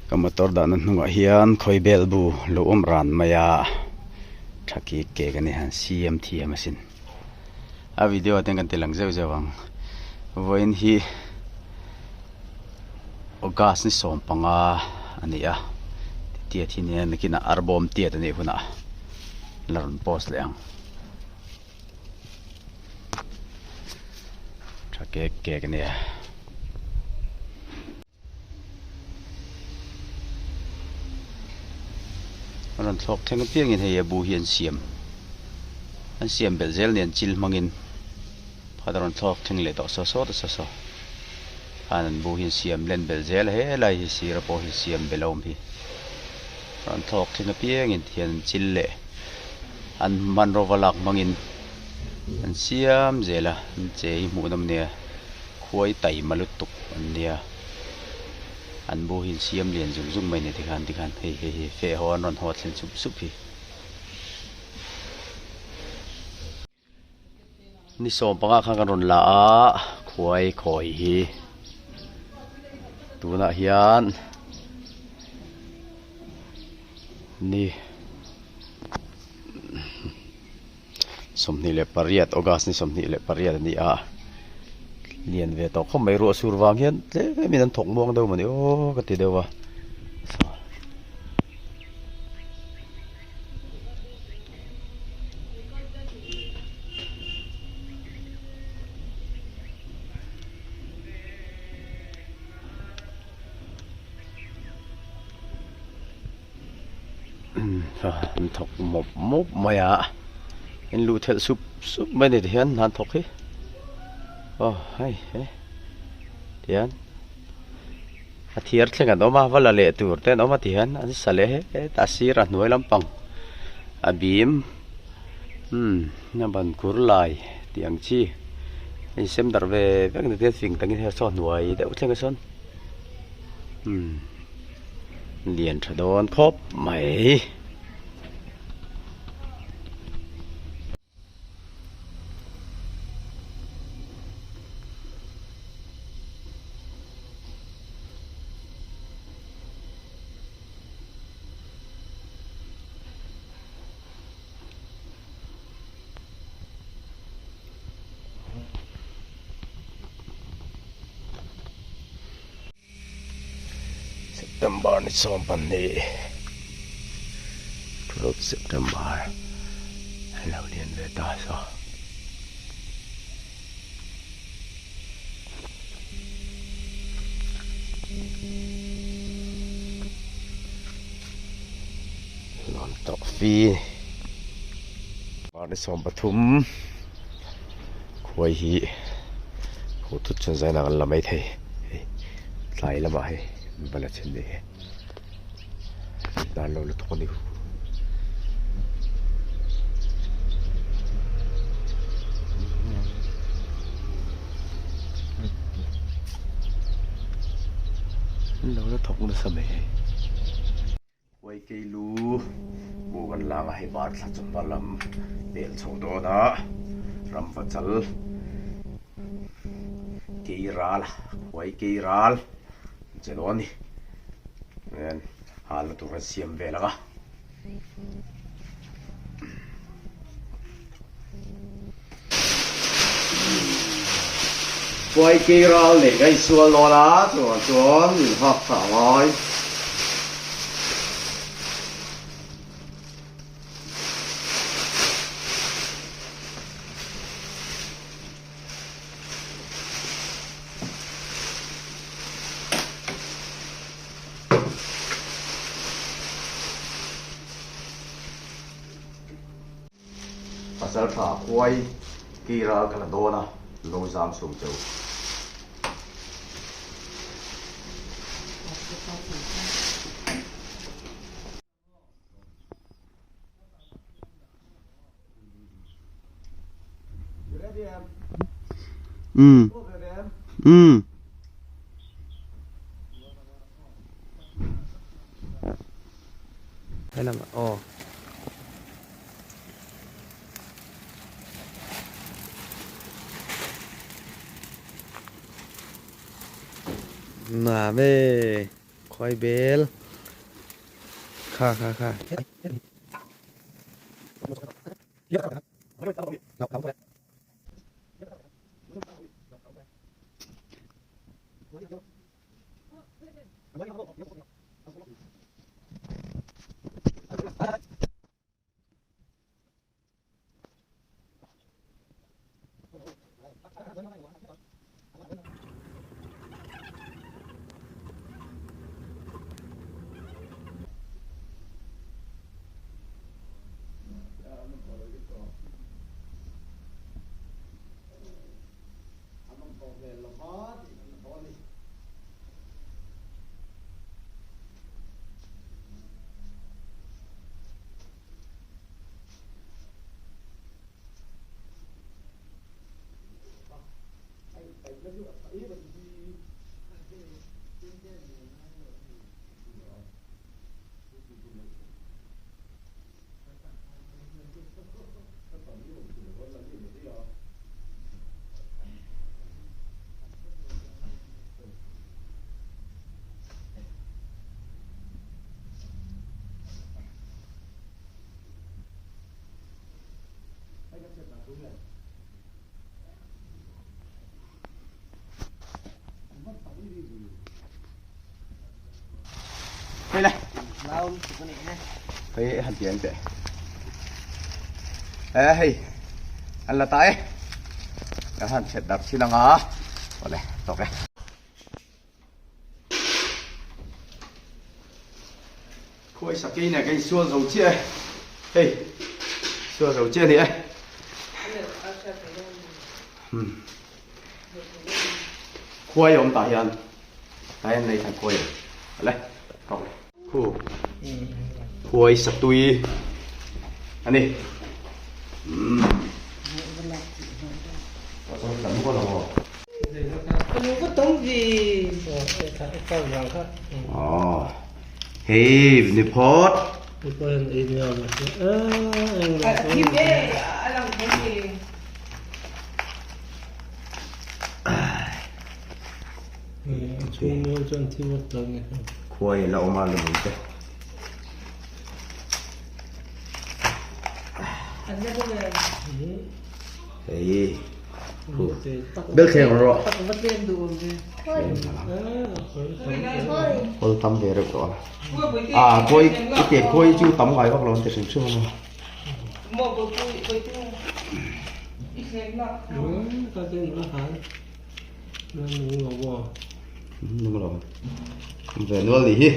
Ka motor dahna hnungah hian khawi bel bu lo awm ran mai a, tha kik kek a ni han siam thiam asin. A video ah te hian kan ti lang zeuh zeuh ang. Vawiin hi August ni 15 a ni a, tiat hi nia nakinah arbawm tiat a nih hunah la rawn post leh ang. Tha kek kek a nia. A rawn thlawk thleng apiangin hei a bu hi an siam an siam belh zel nen chil hmangin pakhat a rawn thlawk thleng leh tawh saw saw ta saw saw khan an bu hi an siam len belh zel a helai hi sir pawh hi siam belh a awm hi a rawn thlawk thleng apiangin tihian an chil leh an hmanraw va lak hmangin an siam zel a an che hi hmuhnawm nia khuai taima lutuk an nia an bu hi an siam lian zung zung mai a ni tikhan tikhan hei hei hi feh haw an rawn haw thlen sup sup hi. Ni 15 khan kan rawn la a khuai khawi hi tunah hian ni 28 August ni 28 a ni a lian ve tawh khawp mai ruah sur vang hian tlem in an thawk muang deuh mawni aw ka ti deuh a. An thawk mawp mawp mai a in luh thelh sup sup mai a ni tihian hna an thawk hi aw hei he tihian. A thiar thleng an awm a va la leh tur te an awm a ti hian an sa leh hetah sir a hnuai lampang a bim umm a ban kur lai tih ang chi a insem darh ve vek ni te fing takin hei saw hnuai deuh thleng ah sawn umm lian tha dawn khawp mai. September ni 12 12 September lo lian ve ta saw. Nuam tawh fi Mar ni 13 khuai hi khuh thut chuan zaina kan la mai thei hei tlai lamah hei va la chhin ni hi dan lo la thawk a ni. Lo la thawk nasa mai hei. Khuai keilu bu kan lang a hei bar thla chawhma lam pel chho dawn a ramva chal kei ral khuai kei ral an che dawn a ni hian halna tur an siam vel ang a. Khuai kei ral nei ka insual dawn a, chuvang chuan min hak tha a ngai. Pasal tha khuai kei ral ka la dawn a, lo zam sum che u. Um um helam aw nuam e. Khuai bel kha kha kha. Hei le. Hei han ti ang teh. E hei. An la ta e. Kan han chet dar chin anga. Awle tawk e. Khuai sakei nen kan insual zo chiah e. Hei sual zo chiah a ni e. Khuai a awm tah hian tah hian lei khan khuai a awm. Awle tawk le. Khu khuai satui a ni. Hei ni phawt. Khuai la awm a la nung te. Hei bel thleng rawh Khawl tam ve reuh tawh a a khawi i te khawi chu tam ngai vak lo an ti hrim hrim a nung lo ve nual ni hi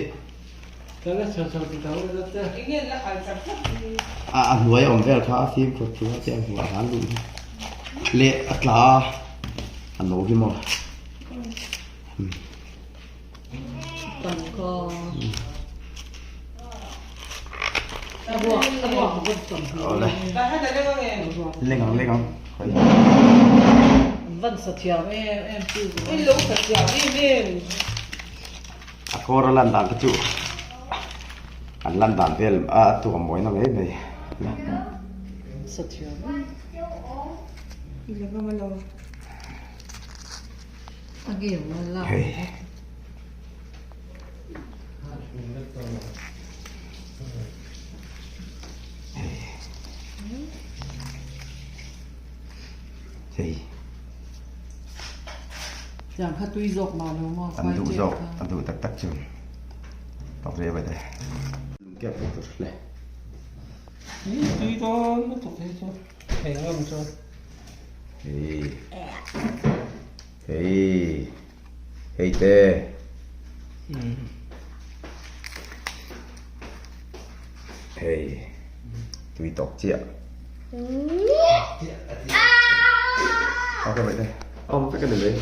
A a hnuai a awm vel kha a fimkhur thu a te a hmuh a hlan luh hi leh a tla a a no hi maw awle leng ang leng ang A kawr a lan dan te chu an lan dan vel a tuam mawina mai mai hei hei. An duh zawk a duh tak tak chu tawk ve mai te. Lungkep ve tur hle. Hei hei hei te. Hei tui tawk chiah. Ok vậy đây. Ông phải cái này.